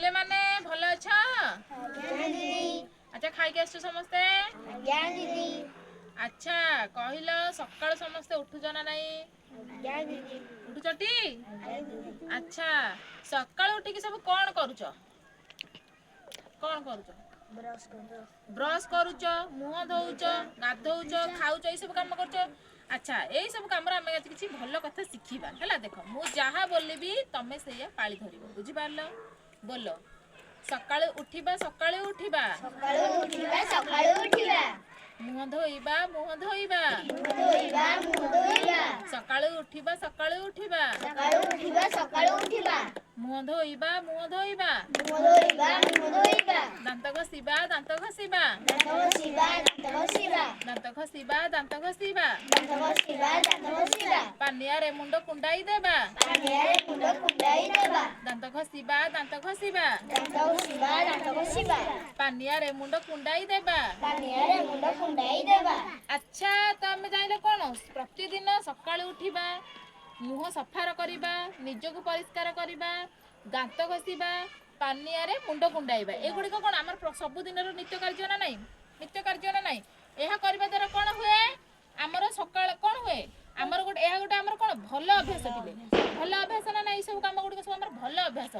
ପିଲେମାନେ ଭଲ ଅଛ? ଆଚ୍ଛା, ଖାଇକି ଆସିଛୁ ସମସ୍ତେ? ଆଚ୍ଛା କହିଲ, ସକାଳୁ ସମସ୍ତେ ଉଠୁଛ ନା ନାଇଁ? ଉଠୁଛଟି? ଆଚ୍ଛା, ସକାଳୁ ଉଠିକି ସବୁ କଣ କରୁଛ? କଣ କରୁଛ? ବ୍ରଶ କରୁଛ, ମୁହଁ ଧୋଉଛ, ଗାଧଉଛ, ଖାଉଛ, ଏଇ ସବୁ କାମ କରୁଛ। ଆଚ୍ଛା, ଏଇ ସବୁ କାମରେ ଆମେ ଆଜି କିଛି ଭଲ କଥା ଶିଖିବା, ହେଲା? ଦେଖ, ମୁଁ ଯାହା ବୋଲିବି ତମେ ସେଇଆ ପାଳି ଧରିବ, ବୁଝିପାରିଲ? ବୋଲ, ସକାଳୁ ଉଠିବା, ସକାଳୁ ଉଠିବା। ସକାଳୁ ଉଠିବା, ସକାଳୁ ଉଠିବା। ମୁହଁ ଧୋଇବା, ମୁହଁ ଧୋଇବା। ଧୋଇବା, ମୁହଁ ଧୋଇବା। ସକାଳୁ ଉଠିବା, ସକାଳୁ ଉଠିବା। ସକାଳୁ ଉଠିବା, ସକାଳୁ ଉଠିବା। ମୁହଁ ଧୋଇବା, ମୁହଁ ଧୋଇବା। ମୁହଁ ଧୋଇବା, ମୁହଁ ଧୋଇବା। ଦାନ୍ତ ଘଷିବା, ଦାନ୍ତ ଘଷିବା। ଦାନ୍ତ ଘଷିବା, ଦାନ୍ତ ଘଷିବା। ଦାନ୍ତ ଘଷିବା, ଦାନ୍ତ ଘଷିବା। ଦାନ୍ତ ଘଷିବା, ଦାନ୍ତ ଘଷିବା। ପାନିଆରେ ମୁଣ୍ଡ କୁଣ୍ଡାଇ ଦେବା। ପାନିଆରେ ମୁଣ୍ଡ କୁଣ୍ଡାଇ ଦେବା। ଦାନ୍ତ ଘଷିବା, ଦାନ୍ତ ଘଷିବା। ଦାନ୍ତ ଘଷିବା, ଦାନ୍ତ ଘଷିବା। ପାନିଆରେ ମୁଣ୍ଡ କୁଣ୍ଡାଇ ଦେବା। ପାନିଆରେ ମୁଣ୍ଡ କୁଣ୍ଡାଇ ଦେବା। ଆଚ୍ଛା, ତ ଆମେ ଜାଣିଲେ କଣ? ପ୍ରତିଦିନ ସକାଳୁ ଉଠିବା, ମୁହଁ ସଫାର କରିବା, ନିଜକୁ ପରିଷ୍କାର କରିବା, ଦାନ୍ତ ଘଷିବା, ପାନିଆରେ ମୁଣ୍ଡ କୁଣ୍ଡାଇବା, ଏଗୁଡ଼ିକ କଣ ଆମର ସବୁଦିନର ନିତ୍ୟ କାର୍ଯ୍ୟ ନା ନାହିଁ? ନିତ୍ୟ କାର୍ଯ୍ୟ ନା ନାହିଁ? ଏହା କରିବା ଦ୍ୱାରା କଣ ହୁଏ? ଆମର ସକାଳ କଣ ହୁଏ? ଆମର ଗୋଟେ ଏହା ଗୋଟେ ଆମର କଣ ଭଲ ଅଭ୍ୟାସ ଥିଲେ, ଭଲ ଅଭ୍ୟାସ ନା ନାହିଁ? ଏଇ ସବୁ କାମ ଗୁଡ଼ିକ ସବୁ ଆମର ଭଲ ଅଭ୍ୟାସ।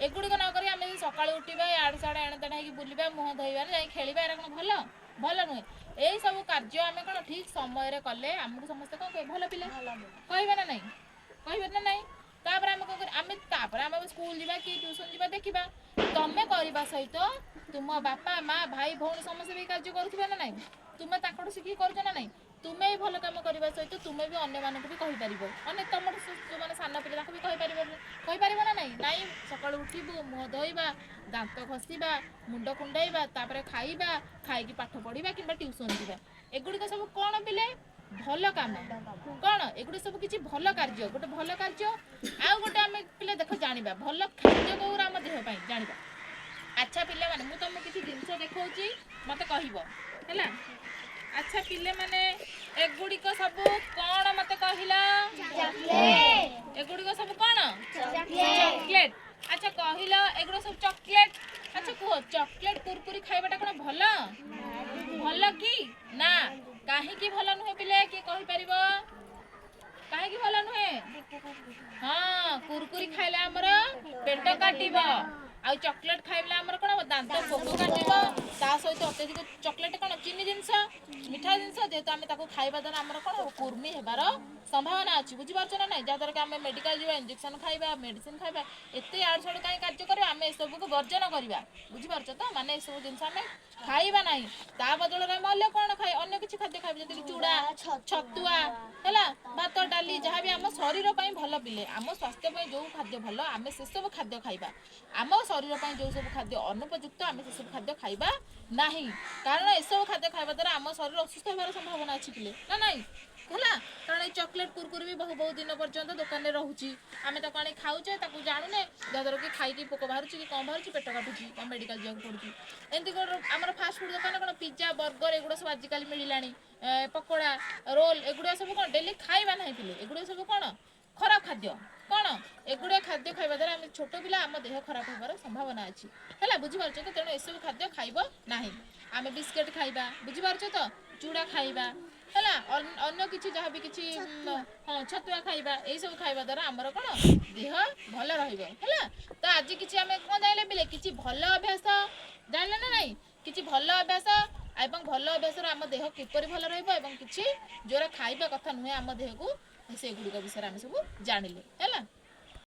ଏଗୁଡ଼ିକ ନ କରି ଆମେ ଯଦି ସକାଳୁ ଉଠିବା, ଇଆଡ଼େ ସିଆଡ଼େ ଏଣେ ତେଣେ ହେଇକି ବୁଲିବା, ମୁହଁ ଧୋଇବା, ଯାଇ ଖେଳିବା, ଏରା କଣ ଭଲ? ଭଲ ନୁହେଁ। ଏଇ ସବୁ କାର୍ଯ୍ୟ ଆମେ କଣ ଠିକ ସମୟରେ କଲେ ଆମକୁ ସମସ୍ତେ କଣ କହିବେ? ଭଲ ପିଲା କହିବେ ନା ନାହିଁ? କହିବେ ନା ନାହିଁ? ତାପରେ ଆମେ କଣ କରିବା? ଆମେ ତାପରେ ଆମେ ସ୍କୁଲ ଯିବା କି ଟ୍ୟୁସନ ଯିବା, ଦେଖିବା ତମେ କରିବା ସହିତ ତୁମ ବାପା ମା ଭାଇ ଭଉଣୀ ସମସ୍ତେ ବି କାର୍ଯ୍ୟ କରୁଥିବେ ନା ନାହିଁ? ତୁମେ ତାଙ୍କଠୁ ଶିଖିକି କରୁଛ ନା ନାହିଁ? ତୁମେ ବି ଭଲ କାମ କରିବା ସହିତ ତୁମେ ବି ଅନ୍ୟମାନଙ୍କୁ ବି କହିପାରିବ। ଅନେକ ତମଠୁ ଯୋଉମାନେ ସାନ ପିଲା ତାଙ୍କୁ ବି କହିପାରିବ, କହିପାରିବ ନା ନାହିଁ? ନାଇଁ, ସକାଳୁ ଉଠିବୁ, ମୁହଁ ଧୋଇବା, ଦାନ୍ତ ଘଷିବା, ମୁଣ୍ଡ କୁଣ୍ଡାଇବା, ତାପରେ ଖାଇବା, ଖାଇକି ପାଠ ପଢିବା କିମ୍ବା ଟ୍ୟୁସନ ଯିବା, ଏଗୁଡ଼ିକ ସବୁ କଣ ପିଲେ? ଭଲ କାମ। କଣ ଏଗୁଡିକ ସବୁ କିଛି ଭଲ କାର୍ଯ୍ୟ, ଗୋଟେ ଭଲ କାର୍ଯ୍ୟ। ଆଉ ଗୋଟେ ଆମେ ପିଲା ଦେଖ ଜାଣିବା, ଭଲ ଖାଦ୍ୟ କୋଉରା ଆମ ଦେହ ପାଇଁ ଜାଣିବା। ଆଚ୍ଛା ପିଲାମାନେ, ମୁଁ ତମକୁ କିଛି ଜିନିଷ ଦେଖଉଛି, ମତେ କହିବ, ହେଲା? ଆଚ୍ଛା ପିଲାମାନେ, ଏଗୁଡ଼ିକ ସବୁ କଣ ମତେ କହିଲ? ଏଗୁଡ଼ିକ ସବୁ କଣ? ଚକୋଲେଟ। ଆଚ୍ଛା କହିଲ, ଏଗୁଡିକ ସବୁ ଚକୋଲେଟ। ଆଚ୍ଛା କୁହ, ଚକୋଲେଟ କୁରକୁରି ଖାଇବାଟା କଣ ଭଲ? ଭଲ କି ନା? କାହିଁକି ଭଲ ନୁହେଁ ପିଲେ? କିଏ କହିପାରିବ କାହିଁକି ଭଲ ନୁହେଁ? ହଁ, କୁରକୁରି ଖାଇଲେ ଆମର ପେଟ କାଟିବ, ଆଉ ଚକୋଲେଟ ଖାଇଲେ ଆମର କଣ ହବ? ଦାନ୍ତ ପୋକ କାଟିବ। ତା ସହିତ ଅତ୍ୟଧିକ ଚକୋଲେଟ କଣ ଚିନି ଜିନିଷ, ମିଠା ଜିନିଷ, ଯେହେତୁ ଆମେ ତାକୁ ଖାଇବା ଦ୍ୱାରା ଆମର କଣ ହବ? କୁର୍ମି ହେବାର ସମ୍ଭାବନା ଅଛି, ବୁଝିପାରୁଛ ନା ନାଇଁ? ଯାହାଦ୍ୱାରା କି ଆମେ ମେଡିକାଲ ଯିବା, ଇଞ୍ଜେକ୍ସନ ଖାଇବା, ମେଡିସିନ ଖାଇବା। ଏତେ ଆଡୁ ସାଡୁ କାହିଁ କାର୍ଯ୍ୟ କରିବା? ଆମେ ଏସବୁକୁ ବର୍ଜନ କରିବା, ବୁଝିପାରୁଛ ତ? ମାନେ ଏସବୁ ଜିନିଷ ଆମେ ଖାଇବା ନାହିଁ। ତା ବଦଳରେ ଆମେ ଅନ୍ୟ କଣ ଖାଇ, ଅନ୍ୟ କିଛି ଖାଦ୍ୟ ଖାଇବା, ଯେମିତିକି ଚୁଡ଼ା, ଛତୁଆ, ହେଲା, ଭାତ, ଡାଲି, ଯାହା ବି ଆମ ଶରୀର ପାଇଁ ଭଲ। ପିଲେ, ଆମ ସ୍ୱାସ୍ଥ୍ୟ ପାଇଁ ଯୋଉ ଖାଦ୍ୟ ଭଲ ଆମେ ସେସବୁ ଖାଦ୍ୟ ଖାଇବା। ଆମ ଶରୀର ପାଇଁ ଯୋଉ ସବୁ ଖାଦ୍ୟ ଅନୁପଯୁକ୍ତ ଆମେ ସେସବୁ ଖାଦ୍ୟ ଖାଇବା ନାହିଁ, କାରଣ ଏସବୁ ଖାଦ୍ୟ ଖାଇବା ଦ୍ୱାରା ଆମ ଶରୀର ଅସୁସ୍ଥ ହେବାର ସମ୍ଭାବନା ଅଛି ପିଲେ, ନା ନାଇଁ? ହେଲା, କାରଣ ଏଇ ଚକୋଲେଟ କୁରକୁରି ବି ବହୁ ବହୁ ଦିନ ପର୍ଯ୍ୟନ୍ତ ଦୋକାନରେ ରହୁଛି। ଆମେ ତାକୁ ଆଣି ଖାଉଛେ, ତାକୁ ଜାଣୁନେ, ଯାହାଦ୍ୱାରା କି ଖାଇକି ପୋକ ବାହାରୁଛି କି କଣ ବାହାରୁଛି, ପେଟ କାଟୁଛି, କଣ ମେଡିକାଲ ଯିବାକୁ ପଡୁଛି। ଏମିତି କଣ ଆମର ଫାଷ୍ଟଫୁଡ ଦୋକାନ କଣ ପିଜା, ବର୍ଗର ଏଗୁଡ଼ା ସବୁ ଆଜିକାଲି ମିଳିଲାଣି, ପକୋଡ଼ା, ରୋଲ, ଏଗୁଡ଼ା ସବୁ କଣ ଡେଲି ଖାଇବା ନାହିଁ ପିଲେ। ଏଗୁଡ଼ା ସବୁ କଣ ଖରାପ ଖାଦ୍ୟ। କଣ ଏଗୁଡ଼ା ଖାଦ୍ୟ ଖାଇବା ଦ୍ୱାରା ଆମେ ଛୋଟ ପିଲା, ଆମ ଦେହ ଖରାପ ହେବାର ସମ୍ଭାବନା ଅଛି, ହେଲା? ବୁଝିପାରୁଛ ତ? ତେଣୁ ଏସବୁ ଖାଦ୍ୟ ଖାଇବ ନାହିଁ। ଆମେ ବିସ୍କେଟ ଖାଇବା, ବୁଝିପାରୁଛ ତ? ଚୁଡ଼ା ଖାଇବା, ହେଲା, ଅନ୍ୟ କିଛି ଯାହା ବି କିଛି, ହଁ, ଛତୁଆ ଖାଇବା। ଏଇ ସବୁ ଖାଇବା ଦ୍ୱାରା ଆମର କଣ ଦେହ ଭଲ ରହିବ, ହେଲା? ତ ଆଜି କିଛି ଆମେ କଣ ଜାଣିଲେ ପିଲେ? କିଛି ଭଲ ଅଭ୍ୟାସ ଜାଣିଲେ ନା ନାଇଁ? କିଛି ଭଲ ଅଭ୍ୟାସ ଏବଂ ଭଲ ଅଭ୍ୟାସର ଆମ ଦେହ କିପରି ଭଲ ରହିବ ଏବଂ କିଛି ଯୋଉଟା ଖାଇବା କଥା ନୁହେଁ ଆମ ଦେହକୁ, ସେଗୁଡ଼ିକ ବିଷୟରେ ଆମେ ସବୁ ଜାଣିଲେ, ହେଲା?